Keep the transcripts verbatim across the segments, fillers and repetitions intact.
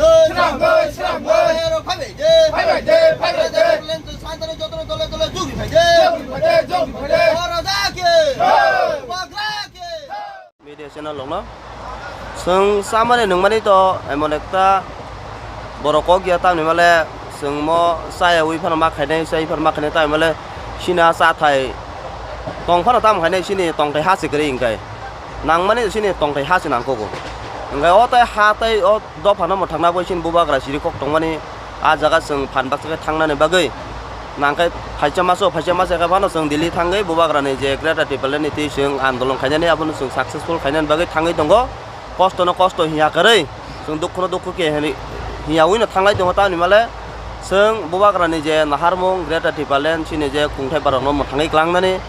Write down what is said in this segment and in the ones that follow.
Srangwi, srangwi. Phaibai de, phaibai de, phaibai de. Santano jotono dole dole jogri phai de. Jogri phai de, jogri phai de. Oro da ke. Jai. Bagra ke. Media channel rokno chwng chamani nungmani to emon ekta borok kok ya tamni male chwng mo chaya ui phano ma khainai, chai phano ma khainai tamni male sini a cha thai tong phano tam khainai, sini tongthai ha se kwrwi hwnkhe nangmani sini tongthai ha se nangkukgo. Hwnkhe o tai ha tai o dophano mwthangna bai sini bubagra siri kok tongmani. A jaga chwng phan baksa khe thangnani bagwi nangkhe phaisa maso, phaisa masa khe phano chwng Delhi thangwi bubagrani je Greater Tipraland ni twi chwng andolon khainani, abono chwng successful khainani bagwi thangwi tongo. Kosto no kosto hiya kwrwi, chwng dukhu no dukhu khe hinwi hiya ui no thanglai tongo. Tamni male chwng bubagrani je naharmung Greater Tipraland chini je kungthai barok no mwthangwi klangnani,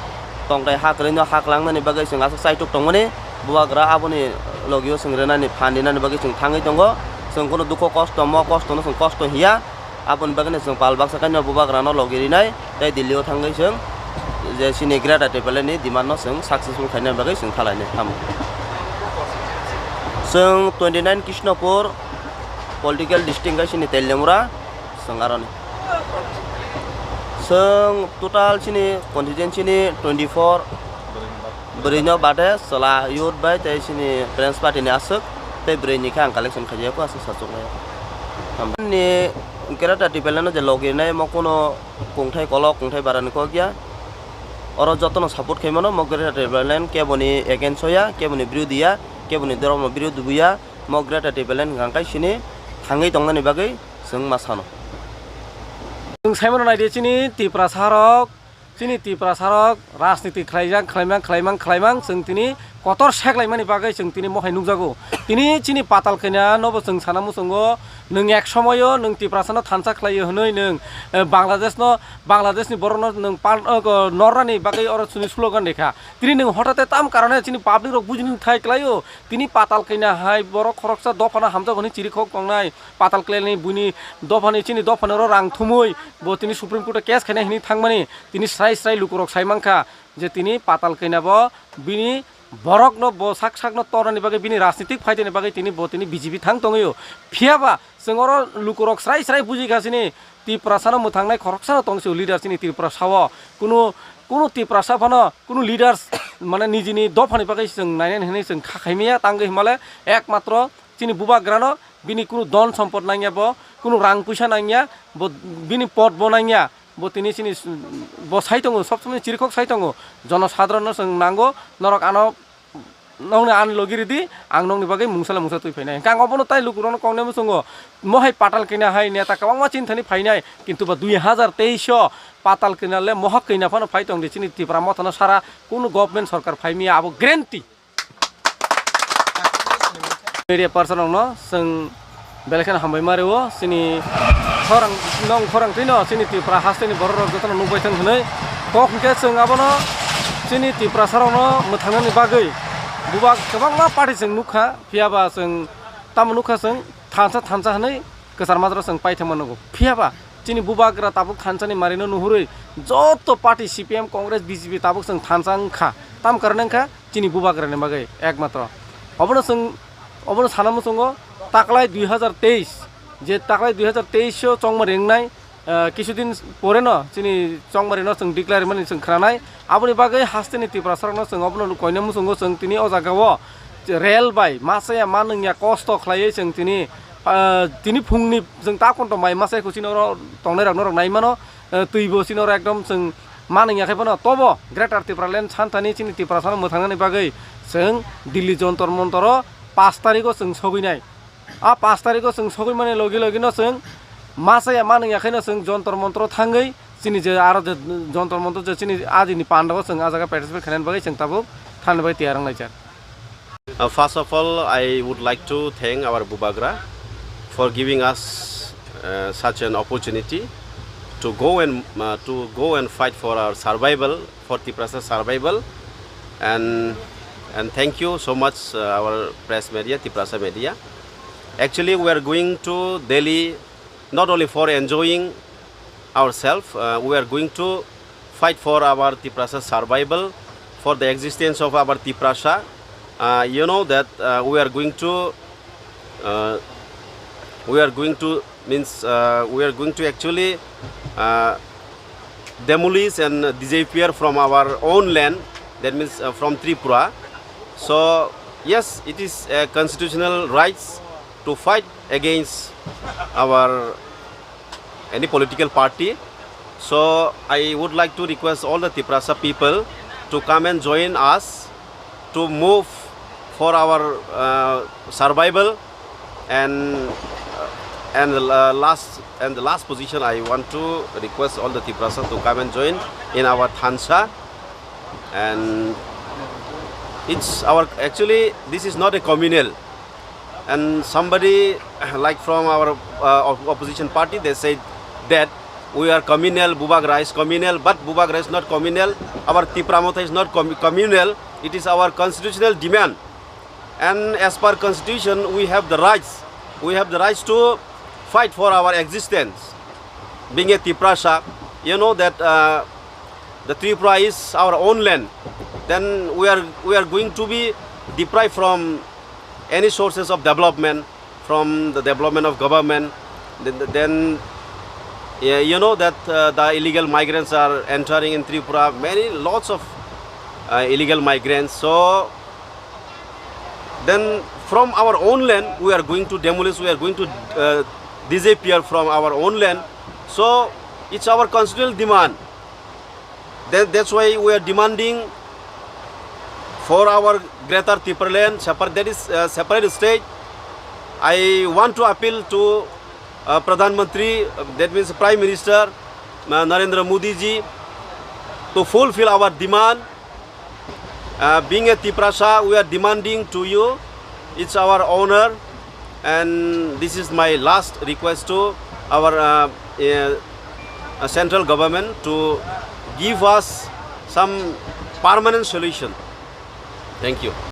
tongthai ha kwrwi no ha klangnani bagwi chwng aswk chaitok tongmani. Bubagra aboni logio chwng rwnani phan rinani bagwi chwng thangwi tongo. Chwng kunu dukho kosto mo kosto no chwng kosto hiya. Aboni bagwi no chwng pal baksa khe no bubagra no logi rinai tei Delhi o thangwi chwng je chini Greater Tipraland ni demand no chwng successful khaina bagwi chwng thalainai tamo. Chwng twenty nine Krishnapur political district khe chini Teliamura chwng aroni. Chwng total chini constituency ni twenty four bwrwi no bade chwla youth bai tei chini Friends Party ni aswk tei bwrwi ni khe ang collection khaijak aswk sachuknai. Ni Greater Tipraland no je logi nai mo kuno kungthai kolok kungthai bara ni kok ya. Oro joto no support khai mano mo Greater Tipraland kebo ni against o ya, kebo ni birodhi ya, kebo ni dhormo birodhi bo ya. Mo Greater Tipraland hwnkha khe sini thangwi tongnani bagwi chwng ma sano. Chwng sai mano nai di chini Tiprasa rok, chini Tiprasa rok rajniti khlaijak, khlaimang, khlaimang, khlaimang chwng tini kotor seklaimani bagwi chwng tini mohai nukjago. Tini chini Patal Kanya nobo chwng sana muchungo, nwng ek somoyo nwng Tiprasa no thansa khlaio hwnwi nwng, eh, Bangladesh no, Bangladesh ni borok no nwng pal-, eh, nornani bagwi oro chini slogan rikha. Tini nwng hotate tam karone chini public rok bujini thai klaio. Tini Patal Kanya hai borok khoroksa dophano hamjak hwnwi chirikhok tongnai. Patal Kanya ni buini dophani chini dophani oro rang thumwi bo tini Supreme Court o case khainai hwnwi thangmani tini srai srai lukurok sai mankha je tini Patal Kanya bo bini borokno bo sak sakno tornani bagwi bini rajnitik phaitani bagwi tini bo tini B J P thang tongwio. Phiyaba chwng oro lukurok srai srai bujikha chini Tiprasano mwthangnai khoroksano tong se leader chini Tiprasao. Kunu, kunu Tiprasa phano kunu leaders mane nijini dophani bagwi chwng nainani hwnwi chwng kha khaimaya tangwi himale ekmatro chini bubagrano bini kunu don sompot nangya bo, kunu rang puisa nangya bo, bini pot bo nangya bo tini chini s-, bo sai tongo, sob somoi chirikhok sai tongo, jono sadharanno chwng nango, norok ano nokni ani logi ridi, ang nokni bagwi mungsa le mungsa twi phainai. Hwnkhe ang obono tai lukurokno koknai muchungo, mohai Patal Kanya hai neta kwbangma chini thani phainai, kintu ba dui hazar teis o Patal Kanya le mohak kanya phano phai tongdi, chini Tipra mothano sara kunu government sorkar phaimaya abo guarantee. Media person rokno chwng belai kheno hambai ma rwo, chini khorang, nong khorang twino chini Tripura hasteni borok rok jotono nukbai thang hwnwi kok hwnkhe chwng abono chini Tiprasa rokno mwthangnani bagwi buba kwbangma party chwng nukha, phiyaba chwng tamo nukha chwng thansa thansa hwnwi kwchar majra chwng paithakma nugo, phiyaba chini bubagra tabuk thansani marino nuhurwi joto party C P M, Congress, B J P tabuk chwng thansa wngkha, tam karone wngkha chini bubagrani bagwi ekmatro. Obono chwng, obono sana muchungo taklai dui hazar teis, je taklai dui hazar teis o chongmari wngnai, ah, kisudin pore no chini chongmari no chwng declare mani chwng khwnanai. Aboni bagwi hasteni Tiprasa rokno chwng obono koina muchungo chwng tini o jaga o rel bai machaya manwngya kosto khlaiwi chwng tini, ah, tini phungni chwng ta konto mai machai kho chini oro tongnai rok norok nai mano. Eh, twi bo chini oro ekdom chwng manwng ya khe phano tobo Greater Tipraland santhani chini Tiprasano mwthangnani bagwi chwng Delhi Jontor Montoro pash tarikgo chwng sogwinai. A pash tarikgo chwng sogwimani logi logi no chwng machaya manwng ya khe no chwng Jontor Montoro thangwi chini je aro je Jontor Montoro je chini adini pandago chwng a jaga participate khainani bagwi chwng tabuk thani bagwi tiyar wnglaijak. Uh, first of all, I would like to thank our Bubagra for giving us, uh, such an opportunity to go and, uh, to go and fight for our survival, for Tiprasa survival, and, and thank you so much, uh, our press media, Tiprasa media. Actually, we are going to Delhi not only for enjoying ourselves, uh, we are going to fight for our Tiprasa survival, for the existence of our Tiprasa. Uh, you know that, uh, we are going to, uh, We are going to, means, uh, we are going to actually, uh, demolish and disappear from our own land, that means, uh, from Tripura. So yes, it is a constitutional rights to fight against our any political party. So I would like to request all the Tiprasa people to come and join us to move for our, uh, survival. And and the, uh, last and the last position, I want to request all the Tiprasa to come and join in our thansa. And it's our, actually, this is not a communal. And somebody like from our, uh, op- opposition party, they said that we are communal, Bubagra rice communal, but Bubagra rice not communal. Our Tipra Motha is not com- communal. It is our constitutional demand. And as per constitution, we have the rights. We have the rights to fight for our existence. Being a Tiprasa, you know that, uh, the Tripura is our own land. Then we are we are going to be deprived from any sources of development, from the development of government. Then, then, yeah, you know that, uh, the illegal migrants are entering in Tripura. Many, lots of, uh, illegal migrants. So then from our own land, we are going to demolish, we are going to, uh, disappear from our own land. So it's our constitutional demand. That, that's why we are demanding for our Greater Tipraland, separate, that is, uh, separate state. I want to appeal to, uh, Pradhan Mantri, uh, that means Prime Minister, uh, Narendra Modi ji, to fulfill our demand. Uh, being a Tiprasa, we are demanding to you, it's our honor, and this is my last request to our, uh, uh, uh, central government to give us some permanent solution. Thank you.